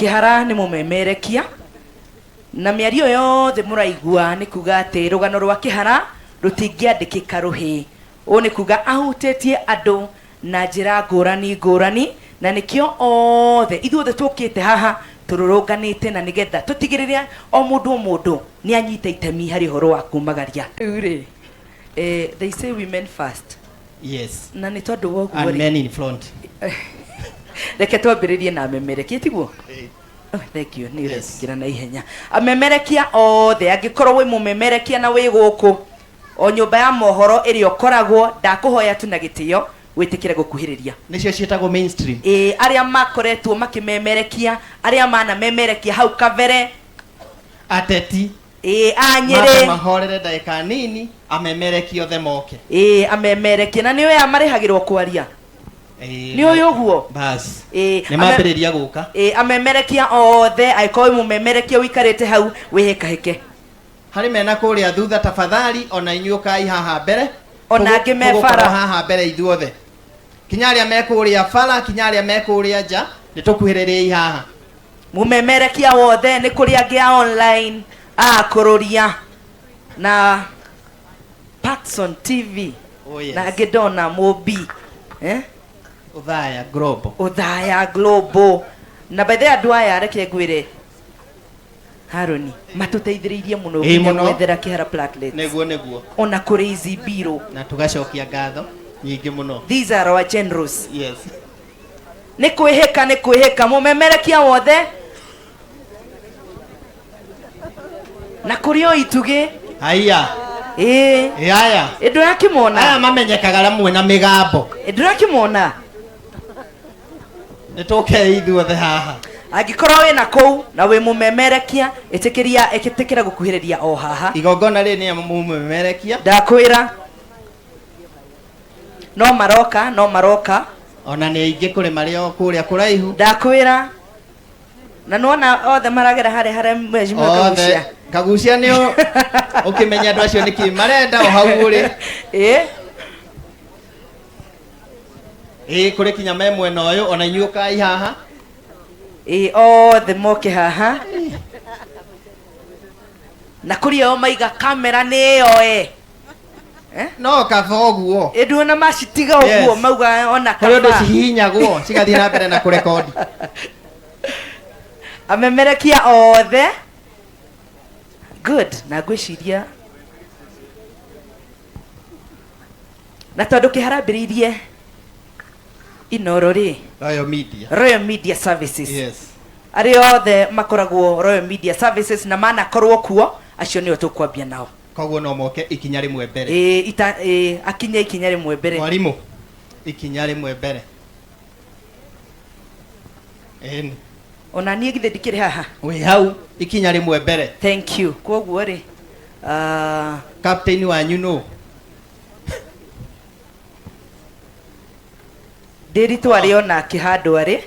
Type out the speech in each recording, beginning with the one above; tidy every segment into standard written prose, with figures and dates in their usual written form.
Kĩhara nĩ mũmemerekia na mĩario yothe mũraigua nĩ kuga atĩ rũgano rwa Kĩhara rũtingĩandĩkĩka rũhĩ. Ũũ nĩ kuga ahutĩtie andũ na njĩra ngũrani ngũrani, na nĩkĩo othe ithuothe tũkĩte haha tũrũrũnganĩte na nĩgetha tũtigĩrĩre o mũndũ o mũndũ nĩ anyita itemi harĩ ũhoro wa kumagaria. Rĩu rĩ, they say women first. Yes. Na nĩ tondũ wa ũguo And rĩ, men in front. Reke twambĩrĩrie na amemerekia, tiguo? Oh, thank you, nĩ ũretigĩra na ihenya. Amemerekia othe, angĩkorwo wĩ mũmemerekia na wĩ gũkũ o nyũmba ya mohoro ĩrĩa ũkoragwo, ndakũhoya tu na gĩtĩo wĩtĩkĩre gũkuhĩrĩria. Nĩcio ciĩtagwo mainstream. Ĩĩ, arĩa makoretwo makĩmemerekia, arĩa manamemerekia hau kabere. Ateti. Ĩĩ, a Mambe Nyĩrĩ. mahorere ndagĩka nini, amemerekia othe moke. Ĩĩ, amemerekia. Na nĩ ũĩ aya marĩhagĩrwo kwaria? Ĩĩ, Nĩ ũĩ ũguo? Bas. Ĩĩ, Nĩ mambĩrĩria gũka. Ĩĩ, amemerekia othe, angĩkorwo wĩ mũmemerekia ũikarĩte hau, wĩhĩkahĩke. Harĩ mena kũrĩa thutha tafadhali, ona inyuĩ ũkai haha mbere. Ona angĩ me Tũgũkorwo bara. haha mbere ithuothe. Kinya arĩa me kũrĩa bara, kinya arĩa me kũrĩa nja, nĩ tũkuhĩrĩriei haha. Mũmemerekia wothe, nĩ kũrĩ angĩ a online, a kũrũria na Paxson TV. Oh, yes. Na angĩ ndona Mũmbi. Eh? Ũthaya Global. Ũthaya Global. Na by the way, andũ aya reke ngwĩre Haroni matũteithĩrĩirie mũno Ĩĩ, nginya mũno. gwethera Kĩhara platelets. Nĩguo, nĩguo. Ona kũrĩ ici mbirũ. Na tũgacokia ngatho nyingĩ mũno. These are our generals. Yes. Nĩ kwĩhĩka, nĩ kwĩhĩka mũmemerekia wothe na kũrĩ o itugĩ. Haiya. Ĩĩ. Ĩ aya. Ĩ ndũrakĩmona? Aya mamenyekaga ramwe na mĩgambo. Ĩ ndũrakĩmona? Nĩ tũkei ithuothe haha. Angĩkorwo wĩna kũu na wĩ mũmemerekia, ĩtĩkĩria, ĩtĩkĩra gũkuhĩrĩria o haha. Igongona rĩrĩ nĩ mũmemerekia. Ndakwĩra no maroka, no maroka. Ona nĩ aingĩ kũrĩ marĩ o kũrĩa kũraihu. Ndakwĩra na nĩwona othe maragera harĩa harĩa mheshimiwa Othe. Kagucia. Kagucia nĩ ũkĩmenya andũ acio nĩkĩ marenda o hau ũrĩ. Ĩĩ. Ĩĩ, kũrĩ kinya me mwena ũyũ, ona inyuĩ ũkai haha. Ĩĩ, othe moke haha. Na kũrĩ o maiga kamera nĩ yoe. Eh? No kaba ũguo. Ĩ nduona macitiga ũguo Yes. mauga ona Kũrĩ ũndũ kaba. cihihinyagwo cigathiĩ na mbere na kũrekondi. Amemerekia othe. Good. Na ngwĩciria na tondũ kĩharambĩrĩirie Inoro rĩ, Royal Media. Royal Media Services. Yes. Arĩa othe makoragwo Royal Media Services na manakorwo kuo, acio nĩo tũkwambia nao. Koguo no moke ikinya rĩmwe mbere. Ĩĩ, ita, ĩĩ, akinye ikinya rĩmwe mbere. Mwarimũ, ikinya rĩmwe mbere. Ĩni. Ona niĩ githĩ ndikĩrĩ haha? Wĩ hau, ikinya rĩmwe mbere. Thank you. Koguo rĩ, Captain wanyu nũ? Ndĩritũ arĩ o nake handũ arĩ.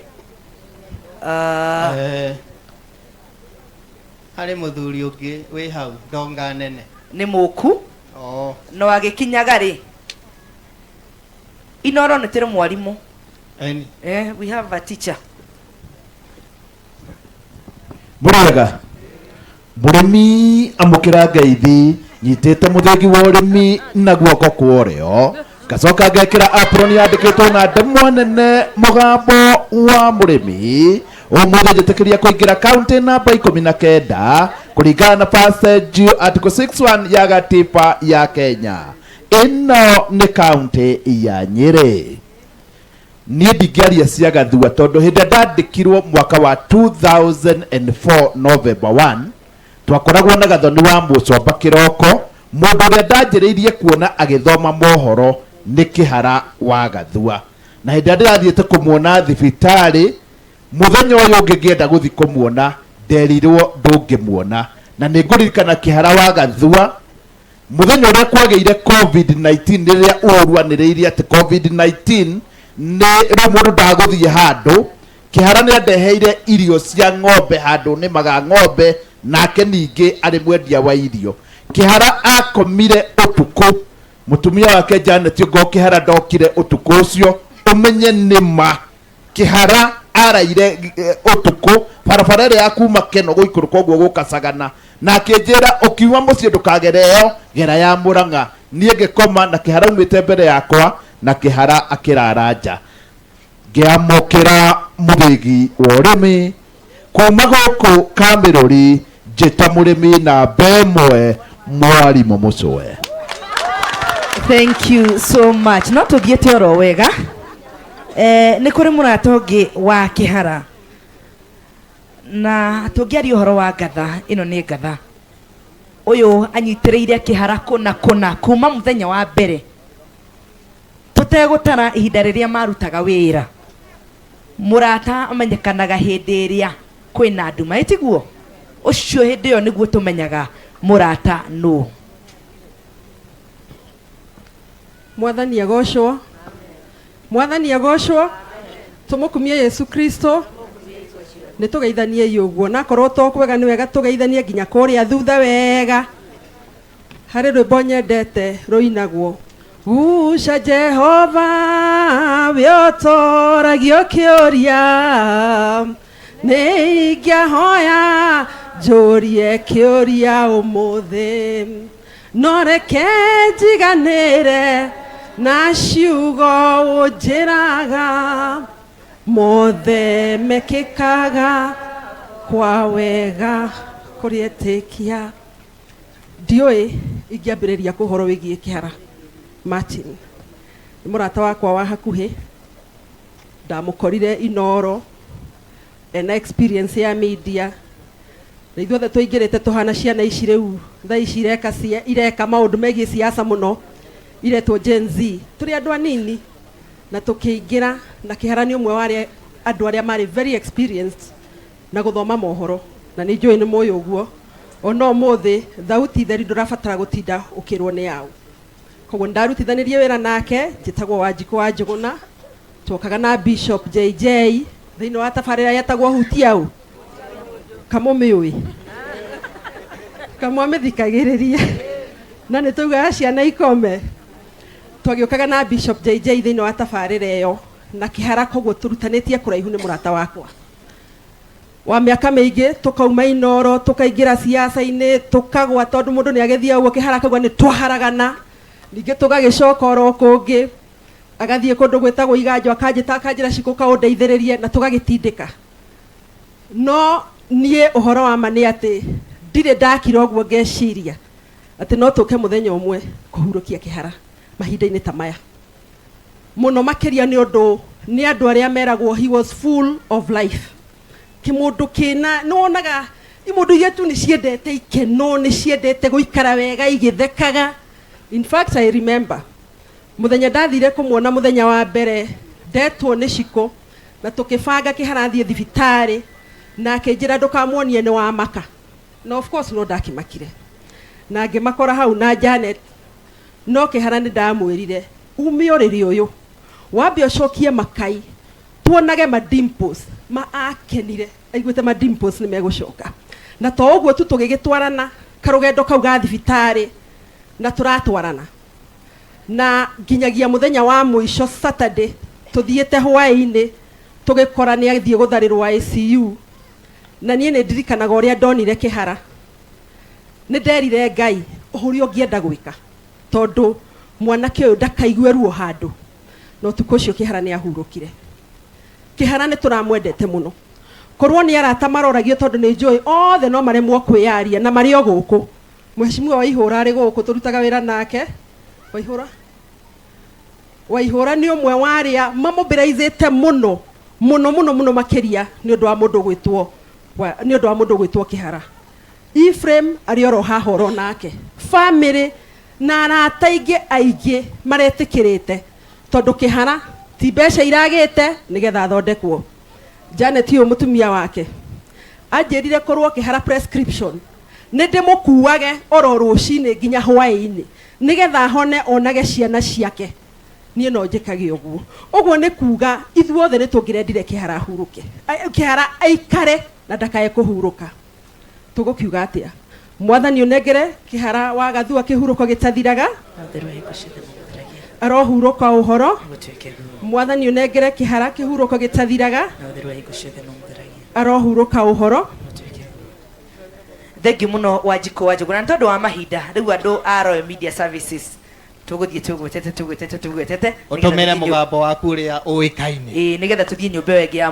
Harĩ mũthuri ũngĩ wĩ hau ndonga nene. Nĩ mũku. Oh. No agĩkinyaga rĩ, Inoro nĩ tũrĩ mwarimũ. Eni. We have a teacher. Mũrĩega mũrĩmi, amũkĩra ngeithi nyitĩte mũthĩgi wa ũrĩmi na guoko kwa ũrĩo, ngacoka ngekĩra apron yandĩkĩtwo na ndemwa nene mũgambo wa mũrĩmi. Ũmũthĩ njĩtĩkĩria kũingĩra kaunti namba 19 kũringana na passage article 61 ya gatiba ya Kenya. Ĩno nĩ kaunti ya Nyĩrĩ. Niĩ ndingĩaria cia Gathua tondũ hĩndĩ ĩrĩa ndandĩkirwo mwaka wa 2004 November 1, twakoragwo na Gathoni wa Mũcomba kĩroko, mũndũ ũrĩa ndanjĩrĩirie kuona agĩthoma mohoro nĩ Kĩhara wa Gathua. Na hĩndĩ ĩrĩa ndĩrathiĩte kũmuona thibitarĩ, mũthenya ũyũ ũngĩ ngĩenda gũthiĩ kũmuona, nderirwo ndũngĩmuona. Na nĩ ngũririkana Kĩhara wa Gathua, Mũthenya ũrĩa kwagĩire COVID-19, rĩrĩa Uhuru anĩrĩire atĩ COVID-19 nĩ rĩu mũndũ ndagũthiĩ handũ, Kĩhara nĩ andeheire irio cia ng'ombe handũ nĩmaga ng'ombe, nake ningĩ arĩ mwendia wa irio. Kĩhara akomire ũtukũ, mũtumia wake Janet Ngo Kĩhara ndokire ũtukũ ũcio, ũmenye nĩ ma Kĩhara Ndaraire ũtukũ barabara ĩrĩa ya kuma Keno gũikũrũka ũguo gũka Sagana, na akĩnjĩra ũkiuma mũciĩ ndũkagere ĩyo, gera ya Mũrang'a. Niĩ ngĩkoma na Kĩhara aumĩte mbere yakwa, na Kĩhara akĩrara nja. Ngĩamũkĩra mũthĩgi wa ũrĩmi kuma gũkũ Kamĩrũri, njĩta mũrĩmi namba ĩmwe, mwarimũ Mũcũe. Thank you so much. No tũthiĩte oro wega. Nĩ kũrĩ mũrata ũngĩ wa Kĩhara, na tũngĩaria ũhoro wa ngatha ĩno, nĩ ngatha ũyũ anyitĩrĩire Kĩhara kũna kũna kuma mũthenya wa mbere, tũtegũtara ihinda rĩrĩa marutaga wĩra. Mũrata amenyekanaga hĩndĩ ĩrĩa kwĩna nduma, ĩtiguo ũcio? Hĩndĩ ĩyo nĩguo tũmenyaga mũrata nũ. Mwathani agocwo, Mwathani agocwo, tũmũkumie Yesu Kristo. Nĩ tũgeithaniei ũguo, nakorwo to kwega nĩ wega tũgeithanie nginya kũrĩa thutha wega. Harĩ rwĩmbo nyendete rũinagwo, guca Jehova wĩotoragio kĩũria, nĩ ingĩahoya njũrie kĩũria ũmũthĩ, no reke njiganĩre na ciugo ũnjĩraga, mothe mekĩkaga kwa wega kũrĩ etĩkia. Ndiũĩ ingĩambĩrĩria kũ ũhoro wĩgiĩ Kĩhara Martin. Nĩ mũrata wakwa wa hakuhĩ, ndamũkorire Inoro ena experience ya media, na ithuothe tũingĩrĩte tũhana ciana ici rĩu thaa ici ireka ireka maũndũ megiĩ siasa mũno, iretwo Gen Z, tũrĩ andũ anini na tũkĩingĩra, na Kĩhara nĩ ũmwe wa arĩa andũ arĩa marĩ very experienced na gũthoma mohoro, na nĩ njũĩ nĩ mũĩ ũguo. Ona ũmũthĩ thauti theri ndũrabatara gũtinda ũkĩrwo nĩ yaũ. Koguo ndarutithanirie wĩra nake. Njĩtagwo Wanjikũ wa Njũgũna, twokaga na Bishop JJ thĩinĩ wa tabarĩra yetagwo Hutia Ũ kamũmĩũĩ kamwamĩthikagĩrĩria, na nĩ taugaga ciana ikome. Twagĩũkaga na Bishop JJ thĩinĩ wa tabarĩra ĩyo na Kĩhara, koguo tũrutanĩtie kũraihu. Nĩ mũrata wakwa wa mĩaka mĩingĩ. Tũkauma Inoro, tũkaingĩra siasa-inĩ, tũkagwa, tondũ mũndũ nĩ agĩthiĩ ũguo. Kĩhara akauga nĩ twaharagana, ningĩ tũgagĩcoka oro kũngĩ, agathiĩ kũndũ gwĩtagwo Iganjo, akanjĩta, akanjĩra, "Cikũ, kaũndeithĩrĩrie," na tũgagĩtindĩka. No niĩ ũhoro wa ma nĩ atĩ ndirĩ ndakira ũguo ngeciria atĩ no tũke mũthenya ũmwe kũhurũkia Kĩhara mahinda-inĩ ta maya, mũno makĩria nĩ ũndũ nĩ andũ arĩa meragwo he was full of life. Kĩmũndũ kĩna nĩ wonaga imũndũ iria tu nĩ ciendete ikeno, nĩ ciendete gũikara wega igĩthekaga. In fact, I remember mũthenya ndathire kũmuona mũthenya wa mbere, ndetwo nĩ Cikũ na tũkĩbanga Kĩhara athiĩ thibitarĩ, na akĩnjĩra, "Ndũkamuonie nĩ wamaka." Na of course no ndakĩmakire na ngĩmakora hau na Janet, no Kĩhara nĩ ndamwĩrire, "Ume ũrĩrĩ ũyũ, wambe ũcokie makai, tuonage ma dimples." Ma akenire aiguĩte ma dimples nĩ megũcoka. Na to ũguo tu, tũgĩgĩtwarana karũgendo kau ga thibitarĩ, na tũratwarana na nginyagia mũthenya wa mũico Saturday, tũthiĩte hwaĩ-inĩ, tũgĩkora nĩ athiĩ gũtharĩrwo ICU. Na niĩ nĩ ndirikanaga ũrĩa ndonire Kĩhara, nĩ nderire Ngai ũrĩa ũngĩenda gwĩka, tondũ mwanake ũyũ ndakaigue ruo handũ. Na ũtukũ ũcio Kĩhara nĩ ahurũkire. Kĩhara nĩ tũramwendete mũno. Korwo nĩ arata maroragio, tondũ nĩ njũĩ othe no maremwo kwĩyaria na marĩ o gũkũ. Mheshimiwa Waihũra arĩ gũkũ, tũrutaga wĩra nake. Waihũra, Waihũra nĩ ũmwe wa arĩa mamobilizĩte mũno mũno mũno mũno makĩria nĩ ũndũ wa mũndũ gwĩtwo nĩ ũndũ wa mũndũ gwĩtwo Kĩhara. Ephraim arĩ oro haha oro nake, family na arata aingĩ aingĩ maretĩkĩrĩte, tondũ Kĩhara ti mbeca iragĩte nĩgetha athondekwo. Janet ũyũ mũtumia wake anjĩrire korwo Kĩhara prescription nĩ ndĩmũkuage oro rũcinĩ nginya hwaĩ-inĩ nĩgetha ahone, onage ciana ciake, niĩ no njĩkage ũguo. Ũguo nĩ kuga ithuothe nĩ tũngĩrendire Kĩhara ahurũke, Kĩhara aikare na ndakae kũhurũka. Tũgũkiuga atĩa? Mwathani ũnengere Kĩhara wa Gathua kĩhurũko gĩtathiraga. Arohurũka ũhoro. Gũtuĩke guo. Mwathani ũnengere kĩhara kĩhurũko gĩtathiraga. Na ũtheru wa hingo ciothe no mũtheragia. Arohurũka ũhoro. Gũtuĩke guo. Thengiũ mũno Wanjikũ wa Njũgũna, nĩ tondũ wa mahinda rĩu andũ a Royal Media Services tũgũthiĩ tũgwetete tũgwetete tũgwetete Ũtũmĩre mũgambo waku ũrĩa ũĩkaine. Ĩĩ, nĩgetha tũthiĩ nyũmba ĩyo ĩngĩ ya.